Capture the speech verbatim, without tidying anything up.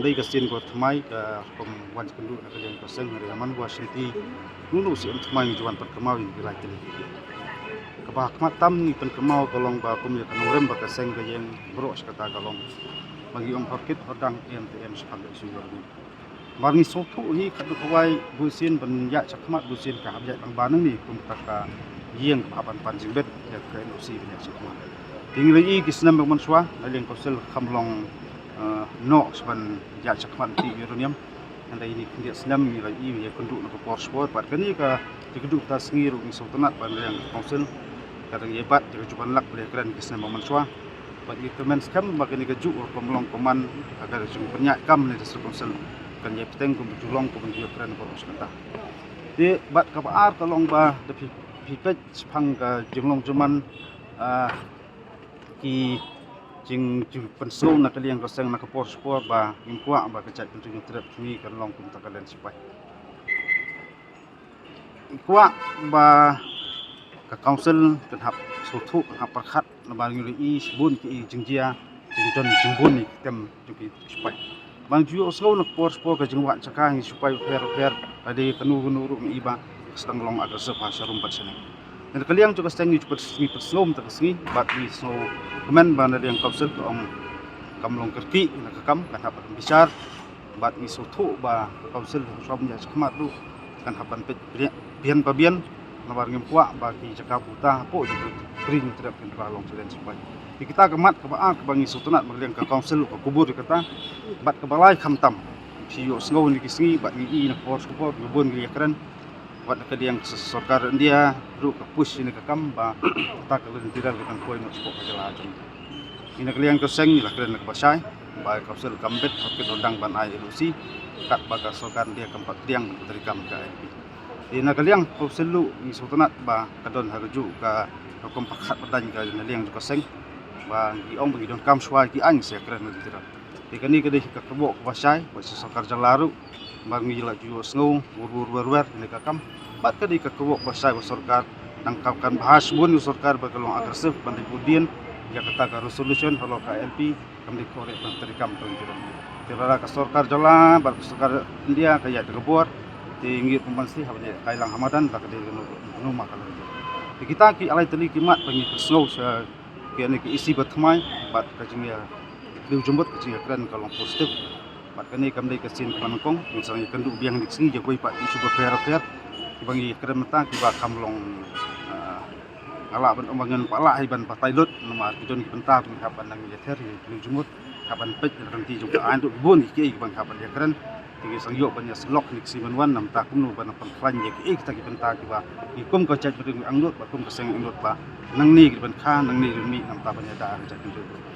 Dei ka sien ka thymmai ka rukom wan kynduh na ka liang ka seng, hynrei man ba shisien te nunu sien thymmai ngi ju wan pynkynmaw ïa ki lai tylli. Kaba khmat tam ngi pynkynmaw ka long ba kum ïa ka nongrim ba ka seng ka ïeng baroh shi katta ka long ba ngi ong hor kit hor dang, em te em shaphang ka issue jong ngi. Namar ngi sngewthuh hi katno kawei bunsien ban ïaid shakhmat, bunsien ka hap ïaid lang ba nangne kum kata ka ïing kaba hap ban pan jingbit ïa ka N O C ban ïaid shakhmat. Te ngi la ïohi ki snem ba mynshuwa na liang council kam long, eh, noh shaban ïaid shakhmat, te ïa ruh niam. Hynrei ïa kine ki snem ngi la ïohi ïa kynduh na ka por shipor, bad kane ka ïa kynduh kata sngi ruh ngi sngewtynnat ba na liang council ka dang ïa bat ïa ka juban lak ba la kren ki snem ba mynshuwa. Bad ngi kyrmen skhem ba kane kajuh rukom long kumne ha ka jingpynïaid kam na district council kan ïa bteng kum ju long kum ju kren baroh shi katta. Te bad kaba ar ka long ba da phi, phi peit shaphang ka jinglong jingman, ah, ki jingjylliew pynsngew na ka liang ka seng na ka por shipor ba ngim kwah ba ka jaitbynriew Hynñiewtrep jong ngi kan long kum kata ka len sipai. Ngi kwah ba ka council kan hap sngewthuh, kan hap pyrkhat, namar ngi la ïohi shibun ki jingjia, jingjia jingbun ïa ki tem jong ki sipai. Ba ngi ju ïohsngew na ka por shipor ka jingwad jaka ngi sipai bapher bapher, lada kano kano ruh ngi ïohi ba ka sdang long aggressive ha sharum bad shaneng. Na ka liang jong ka seng ngi ju pynsngew mynta ka sngi, bad ngi sngewkmen ba na liang council ka ong kam long kyrkieh na ka kam, kan hap ban bishar. Bad ngi sngewthuh ba ka council shuwa ban ïaid shakhmat ruh kan hap ban peit bian pa bian, namar ngim kwah ba ki jaka buta hapoh jong ka ri Hynñiewtrep kan ba long challenge sipai. Te kita ka mat kaba ar kaba ngi sngewtynnat ba ka liang ka council ka kubur ïa kata. Bad kaba lai khamtam, ngi ïohsngew na ki sngi bad ngi ïohi na ka por sha ka por, ngi bun ngi ïakren bad na ka liang ka sorkar India ruh ka push ïa kane ka kam ba kata ka lynti rel ka kan poi noh shapoh ka jylla jong ngi. Ngi na ka liang ka seng ngi la kren na kaba shai ba ka council kam bit hok kit hok dang ban ai N O C katba ka sorkar India kam pat pdiang ban treikam ka I L P. Te na ka liang ka council ruh ngi sngewtynnat ba ka don ha kajuh ka rukom pyrkhat pyrdain ka na liang jong ka seng ba ngi ong ba ngi donkam shuwa ki aiñ, sa kren na ka lynti rel. Te kane ka dei ka kyrwoh kaba shai ba sha sorkar jylla ruh, namar ngi la ju ïohsngew wer wer wer wer ïa kane ka kam. Bad ka dei ka kyrwoh kaba shai ba sorkar, nang kam kan bha shibun ïa sorkar ba ka long aggressive ban leit bud dien ïa kata ka resolution halor ka I L P, kam dei kyrwoh ban treikam ka lynti rel. Te lada ka sorkar jylla bad ka sorkar India ka ïaid da ka bor, te ngi ruh kum ban sdang haba ïaid kai lang ha madan, lada ka dei kano kano ma ka long. Te kita ki lai tylli ki mat ba ngi pynsngew sha kane ka issue ba thymmai, bad ka jingïa, ka jingïakren ka long positive. Bad kane kam dei ka sien kaba nyngkong, ngi sa ïakynduh biang ha kine ki sngi ïa kiwei pat ki issue bapher bapher kiba ngi ïakren mynta kiba kam long, ah, nga lah ban ong ba ngin pah lah hi ban batai lut, namar ki don ki bynta ba ngi hap ban nang ïather ïa ki jingmut, hap ban peit ïa ka lynti jong ka aiñ ruh, bun ki kiei kiba ngi hap ban ïakren. Te ngi sa ïoh ban ïa syllok ha kine ki sngi ban wan, namar kumno ban pynkhlaiñ ïa kiei kita ki bynta kiba ngi kum ka jaitbynriew ngi angnud bad kum ka seng angnud ba nangne ki ban kha, nangne ki ban mih, namar ban ïada ka jaitbynriew.